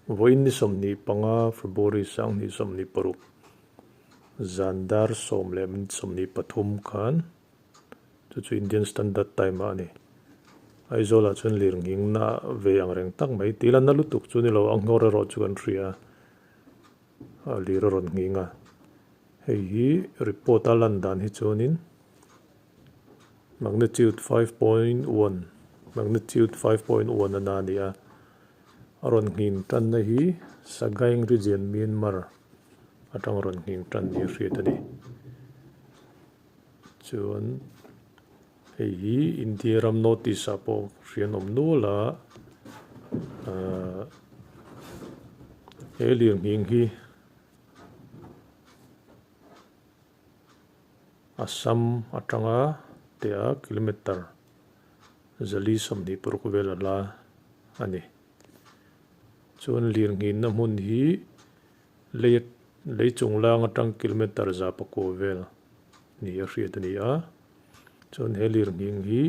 Vawiin ni 25 February 2026 zan dar sawm leh minute 23 khan chu chu Indian Standard Time ah a ni. Aizawl ah chuan lirnghing na ve ang reng tak mai tih lanna lutuk chu ni lo a nghawr erawh chu kan hria a lir a rawn nghing a. Hei hi report a lan dan hi chuanin magnitude 5.1 magnitude 5.1 a na a ni a. A rawn nghing tanna hi Sagaing Region, Myanmar atang a rawn nghing tan ni a hriat a ni. Chuan hei hi India ram North East ah pawh hrian awm nual a, ahh he lirnghing hi Assam atanga tia kilometer 426 vel a hla a ni. Chuan lirnghinna hmun hi lei lei chung lang atang kilometer 109 vel ni a hriat a ni a. Chuan he lirnghing hi.